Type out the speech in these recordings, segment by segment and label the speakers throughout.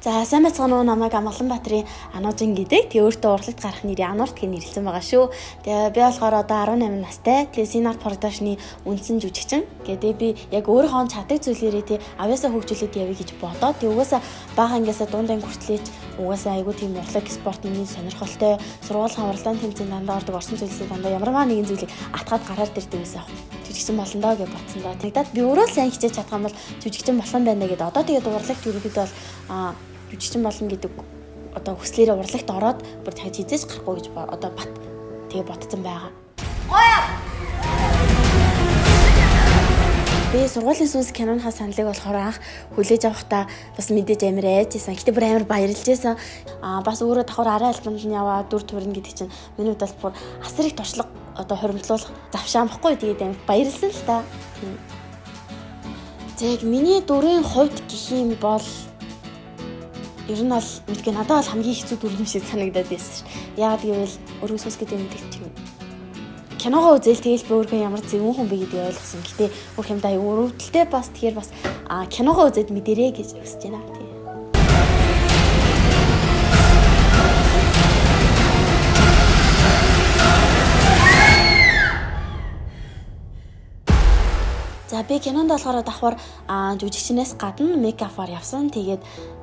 Speaker 1: За сайн байцгаана уу, намайг Амгаланбаатарын Ануужин гэдэг. Тэгээ өөртөө урлагт гарах нэрийг Ануурт гэж нэрлэсэн байгаа шүү. Тэгээ би болохоор одоо 18 настай. Тэгээ Sinart Production-ы үндсэн жүжигчин. Тэгээ би яг өөрийнхөө чаддаг зүйлээрээ тий авьяасаа хөгжүүлээд явъя гэж бодоод тэгээ угаасаа бага ангиасаа дунд анги хүртлээч угаасаа айгүй тийм урлаг спорт миний сонирхолтой. Сургуулийн уралдаан тэмцээн дандаа ордог, орсон зүйлсээ дандаа ямарваа нэгэн зүйлийг атгаад гараад ирдэг байсан. Жүжигчин болно доо гэж бодсон доо. Тэгдээд би өөрөө л сайн хичээж чадах юм бол жүжигчин болох юм байна гэдээ одоо тэгээд урлагт ерөнхийдөө бол жүжигчин болно гэдэг одоо хүслээрээ урлагт ороод бүр дахиж хизээж гарахгүй гэж одоо бат тэгээ бодсон байгаа. Би сургуулийн сүнс киноныхаа саналыг болохоор анх хүлээж авахдаа бас мэдээж амар айж исэн. Гэтэ бүр амар баярлж исэн. Аа бас өөрөө давхар арын альбомд нь яваа дүр төрнө гэдэг чинь миний хувьд бол бүр асар их туршлага одоо хоримтлуулах завшаан бохгүй. Тэгээд амар баярлсан л та. Тийм. За яг миний дүрийн хувьд гэх юм бол ер нь бол мэдгүй надад бол хамгийн хэцүү дүр юм шиг санагдаад байсан ш. Яагаад гэвэл өргөн сүнс гэдэг юм гэдэг чинь киногоо үзэл тэгэл би өөрөө ямар зөвүүн хүн бэ гэдгийг ойлгосон. Гэтэ бүх юмдаа өрөвдөлтэй бас тэгэхээр бас киногоо үзээд мэдэрэй гэж хүсэж байна. Тийм. За би кинонд болохоор давхар жүжигчнээс гадна мейкапаар явсан. Тэгээд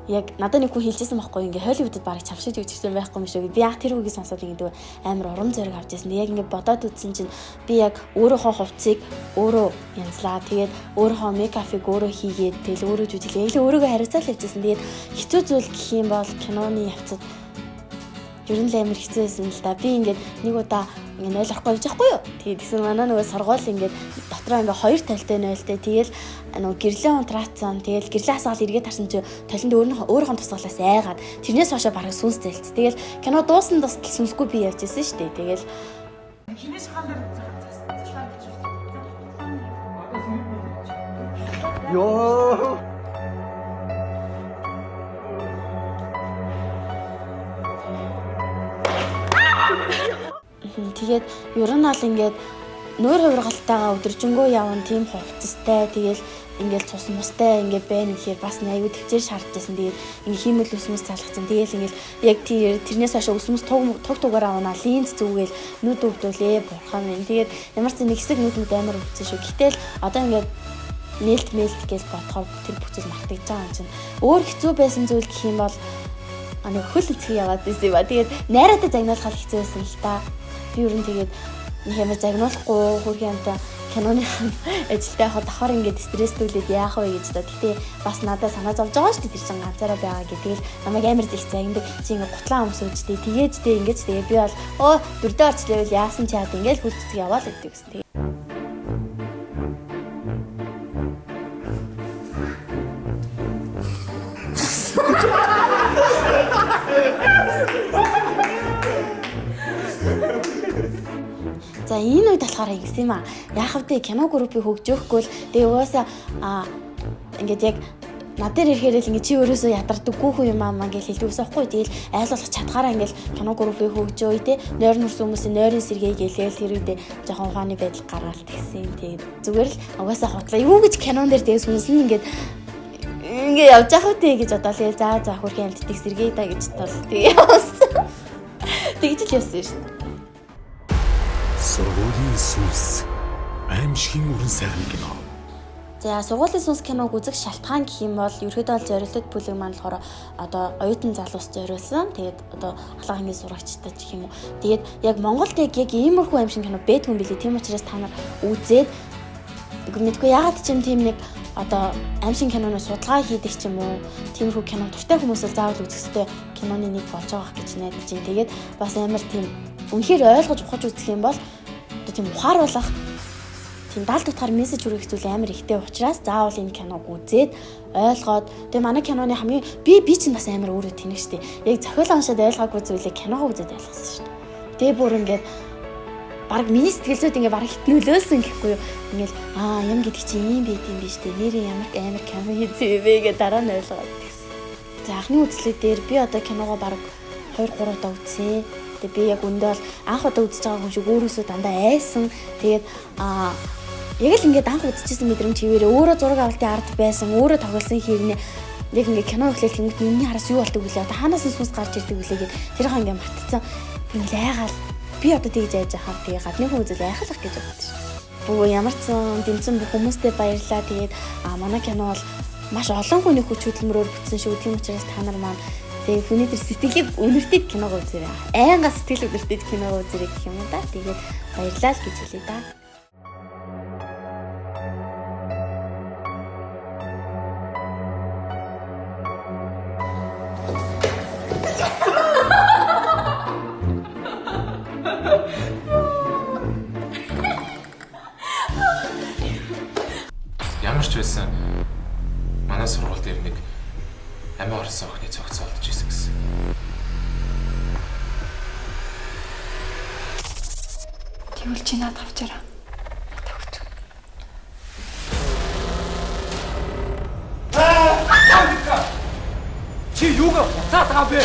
Speaker 1: яг надад нэг хүн хэлжсэн байхгүй ингээ Холливуудад бараг чам шиг жүжигчин байхгүй юм шиг. Би яг тэр үгийг сонсоод ингээ амар урам зориг авч ирсэн. Яг ингээ бодоод үзсэн чинь би яг өөрийнхөө хувцсыг өөрөө янзлаа. Тэгээд өөрийнхөө мейкапыг өөрөө хийгээд тэгэл өөрөө жүжиглээ. Яг л өөрийгөө хариуцаал явжсэн. Тэгээд хэцүү зүйл гэх юм бол киноны явцад ер нь л амар хэцүү байсан л да. Би ингээд нэг удаа ингээ 0 орохгүй явж байхгүй юу. Тэгээд тэгсэн манай нөгөө сургууль ингээд дотроо ингээ 2 толтой 0-тэй. Тэгэл нөгөө гэрлэн унтраацсан. Тэгэл гэрлэн асгаал эргээд харсан чи толинд өөрийнхөө тусгалаас айгаад тэрнээс хойшоо бараг сүнс зэлц. Тэгэл кино дуусан тусдал сүнсгүй би явж исэн шүү дээ. Тэгэл
Speaker 2: хинээс хаан дээр заслаа гэж байна.
Speaker 3: Йоо.
Speaker 1: Тэгээд ер нь бол ингээд нүүр хувиргалтайгаа өдөржингөө явна тийм хувцастай тэгэл ингээл цус мустай ингээд байна гэхээр бас аюу төвчээр шаардж байсан. Тэгээд ингээ хиймэл үсмэс залгацсан. Тэгэл ингээл яг тэрнээс хойш үсмэс туг тугаар авна линз зүгээл нүд өвдүүлээ бурхан минь. Тэгээд ямар ч нэг хэсэг нүд нүд амар өвдсөн шүү. Гэтэл одоо ингээд нээлт мэлт гэж бодохоор тэр бүх зүйл мартагдж байгаа юм чинь. Өөр хэцүү байсан зүйл гэх юм бол нэг хөл эцэг яваад байсан юм ба. Тэгээд найраатай загнуулах хэцүү байсан л та. Би ер нь тэгээд нэг амар загнуулахгүй хөрхийн амтай киноны ажилтай хаа давхар ингээд стресстүүлээд яах вэ гэж та. Гэтэ бас надад санаа зовж байгаа шүү дээ. Тэр чинь ганцаараа байгаа гэдэг. Тэгэл намайг амар их загнадаг. Чи ингээд гутлаа өмсөж дээ. Тэгээд дээ ингээд тэгээ би бол оо дүрдээ орчлоо яасан ч яад ингээд хөл цэцэг яваал гэдэг гэсэн. Тэгээд За энэ үед болохоор ингэсэн юм аа. Яах вэ кино группийг хөгжөөхгүй л тэгээ угаасаа ингээд яг над дээр ирэхээр л ингээд чи өөрөөсөө ядардаггүй хүн юм аа маа гэж хэлдэг ус аахгүй. Тэгэл айл болох чадхаараа ингээд кино группийг хөгжөөе те. Нойрон нүрсэн хүмүүсийн нойрон сэргэе гэлээл тэр үедээ жоохон ухааны байдал гаргаал тэгсэн. Тэгээд зүгээр л угаасаа хутлаа. Юу гэж кинон дээр тэгээ сүнс нь ингээд ингээ явж явах үү гэж бодоол. Тэгээ за за хөрхийн амьтдыг сэргээе да гэж тол тэгээ явсан. Тэгж л явсан шүү дээ.
Speaker 4: Сургуулийн сүнс аимшигын өрн сайхны кино.
Speaker 1: За сургуулийн сүнс киног үзэх шалтгаан гэх юм бол ерөөдөө бол зориултад бүлэг маань болохоор одоо оюутан залуус зориулсан. Тэгээд одоо ахлах ангийн сурагчтай ч гэх юм уу. Тэгээд яг Монголд яг иймэрхүү аимшиг кино байдгүй юм билээ. Тийм учраас та нар үзээд мэдгүй ягаад ч юм тийм нэг одоо аимшиг киноны судалгаа хийдэг ч юм уу тиймэрхүү кино дуртай хүмүүс л заавал үзэх ёстой киноны нэг болж байгаа гэж найдаж байна. Тэгээд бас амар тийм үнэхээр ойлгож ухаж үзэх юм бол одоо тийм ухааруулах тийм далд утгаар мессеж хүргэх зүйл амар ихтэй учраас заавал энэ киног үзээд ойлгоод тэгээ манай киноны хамгийн би чинь бас амар өөрөө тэнэг штэ. Яг зохиол уншаад ойлгоогүй зүйлийг киногоо үзээд ойлгосон штэ. Тэгээ бүр ингээд бараг миний сэтгэл зүйд ингээ бараг хитнүүлөөсөн гэхгүй юу. Ингээл аа юм гэдэг чинь ийм байт юм биш үү. Нэрээ ямар амар кино хийсэн юм бэ гэж дараа нь ойлгоод тэгсэн. За анхны үзлэг дээр би одоо киногоо бараг 2 3 удаа үзсэн. Тэгээ би яг өндөө бол анх удаа үзэж байгаа хүн шиг өөрөөсөө дандаа айсан. Тэгээд яг л ингээд анх үзчихсэн мэдрэмж хിവэрээ өөрөө зураг авалтын ард байсан, өөрөө тоглосон хэрнээ Яг ингээ кино эхлээл тэнгүүт миний хараас юу болдог вүлээ? Одоо хаанаас нь сүнс гарч ирдэг вүлээ гэд тэрийг ингээ мартцсан. Ингээл айгаал би одоо тэгж айж ахаар тэгээ гадны хүн үзэл айхлах гэж бодсон шин. Бүү ямар ч сан дэмцэн бүх хүмүүстээ баярлаа. Тэгээд манай кино бол маш олон хүний хүч хөдөлмөрөөр бүтсэн шүү. Тийм учраас та нар маань тэгээ хүний тэр сэтгэлийг үнэртэйд киног үзээрэй. Айнга сэтгэл үнэртэйд киног үзээрэй гэх юм уу да. Тэгээд баярлалаа л гэж хэлье да.
Speaker 5: Ямар ч байсан манай сургууль дээр нэг амиа орсон охины цогц олдож исэн гэсэн.
Speaker 2: Тэгвэл чи надад авчаарай. Надад өгч.
Speaker 3: Чи юугаа буцаад байгаа юм бэ?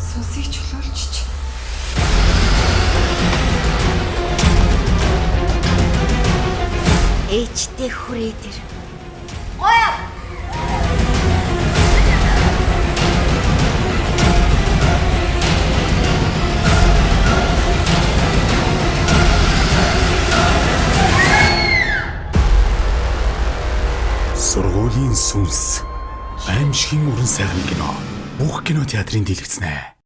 Speaker 2: Сүнсийг чөлөөлчих.
Speaker 1: Ээжтэй хүрээ тэр.
Speaker 4: Сургуулийн сүнс. Аимшигын уран сайхны кино. Бүх кино театрын дэлгэцнэ.